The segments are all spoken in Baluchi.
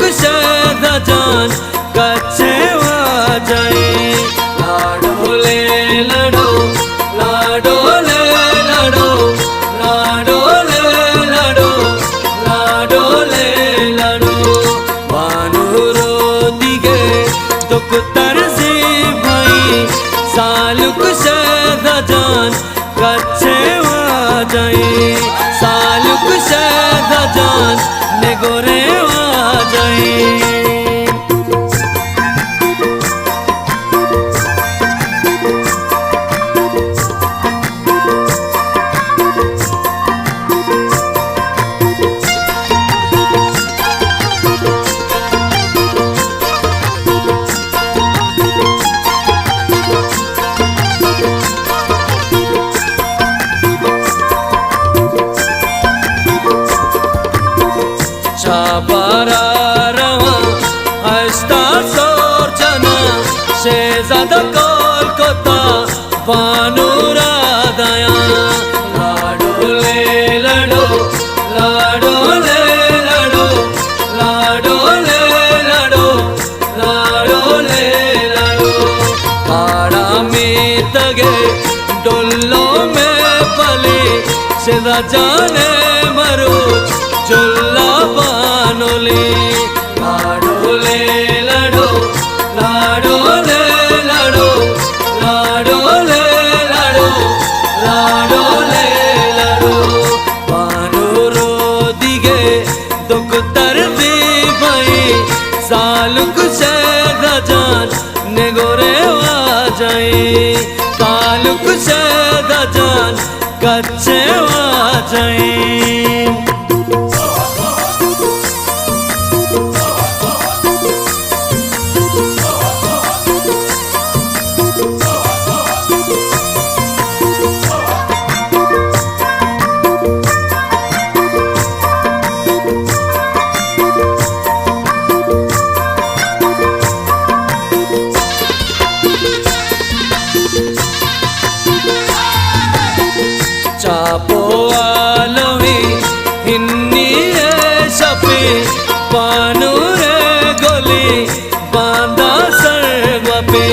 شہزاد جان کچے واجہ ایں۔ لاڈو لے لاڈو، لاڈو لے لاڈو، لاڈو لے لاڈو، لاڈو لے لاڈو۔ بانور ءِ دیگ ءَ دگتر زیبائیں، سالک شہزاد جان کچے واجہ ایں، سالک شہزاد جان نگورے واجہ ایں۔ چابہار ءَ رواں ہشت ءَ سور جناں، شہزاد ءَ کول کتا بانور ءَ دیاں۔ لاڈو لے لاڈو، لاڈو لے لاڈو، لاڈو لے لاڈو، لاڈو لے لاڈو۔ پاڑا میتگ ءَ ڈولو مئے پلیں، شہزاد جان ءِ مروچ جھلا بانولیں۔ لاڈو لے لاڈو، لاڈو لے لاڈو، لاڈو لے لاڈو، لاڈو لے لاڈو۔ بانور ءِ دیگ ءَ دگتر زیبائیں، سالک شہزاد جان نگورے واجہ ایں، سالک شہزاد جان کچے واجہ ایں۔ چاپ ءُ آلویں ہنی ءِ شپے، بانور ءِ گلیں باندا سر گوپے۔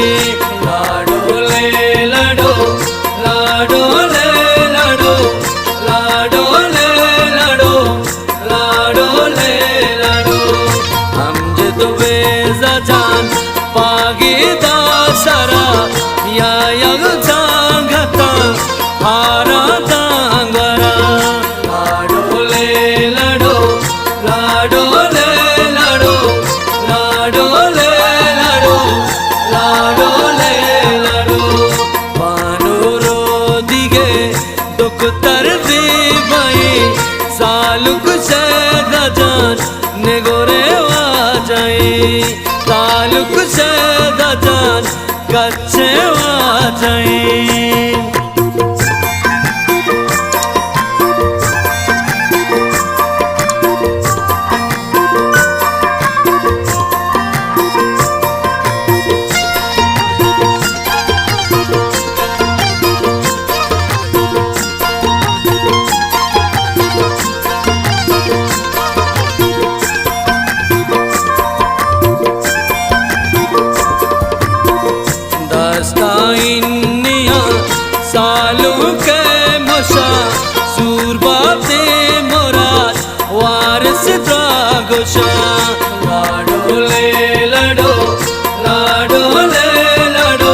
لاڈو لے لاڈو، لاڈو لے لاڈو، لاڈو لے لاڈو، لاڈو لے لاڈو۔ امجد بیزہ جان پاگی دا سرا، یا یک زانگتاں ہارا دانگورا۔ لاڈو لے لاڈو، لاڈو لے لاڈو، لاڈو لے لاڈو، لاڈو لے لاڈو۔ بانور ءِ دیگ ءَ دگتر زیبائیں، سالک شہزاد جان نگورے واجہ ایں، سالک شہزاد جان کچے واجہ ایں۔ دستائینیاں سالونکے مشا، سور باتے مراد وارث دراگوشاں۔ لاڈو لے لاڈو، لاڈو لے لاڈو،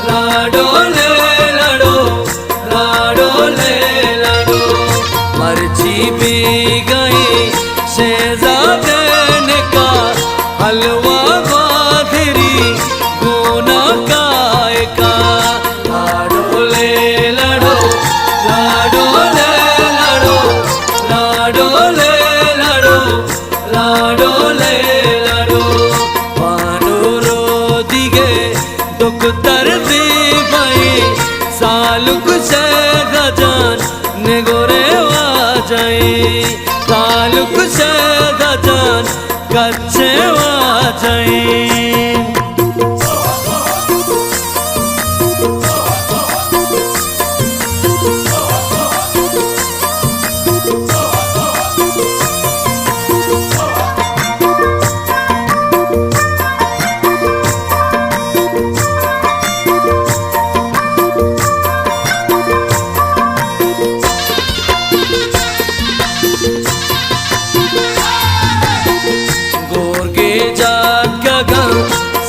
لاڈو لے لاڈو، لاڈو لے لاڈو۔ مرچی بیگاہیں شہزادے نکاح، حلوہ گوادری گونا کائے کا۔ لاڈو لے لاڈو، لاڈو لے لاڈو، لاڈو لے لاڈو، لاڈو لے لاڈو۔ بانور ءِ دیگ ءَ دگتر زیبائیں، سالک شہزاد جان نگورے واجہ ایں، سالک شہزاد جان کچے واجہ ایں۔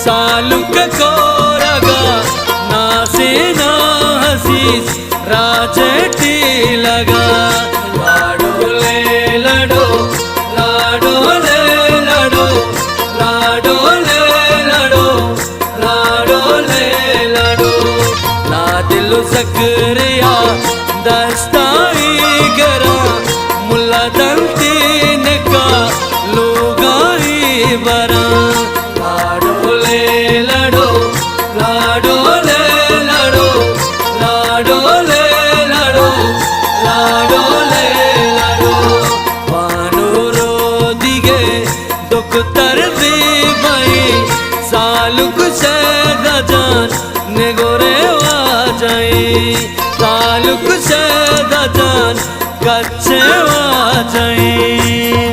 سالک کورگا نازینا عزیز راجے ٹیلگا۔ لاڈو لے لاڈو، لاڈو لے لاڈو، لاڈو لے لاڈو، لاڈو لے لاڈو۔ لا دل زکریا دستائی گرا، ملا دنتی نکا لوگائی برا۔ لاڈو لے لاڈو، لاڈو لے لاڈو، لاڈو لے لاڈو، لاڈو لے لاڈو۔ بانورو دیگے دکتر بی بئی، سالک سیدا جان نگورے واجئی، سالک سیدا جان کچے واجئی۔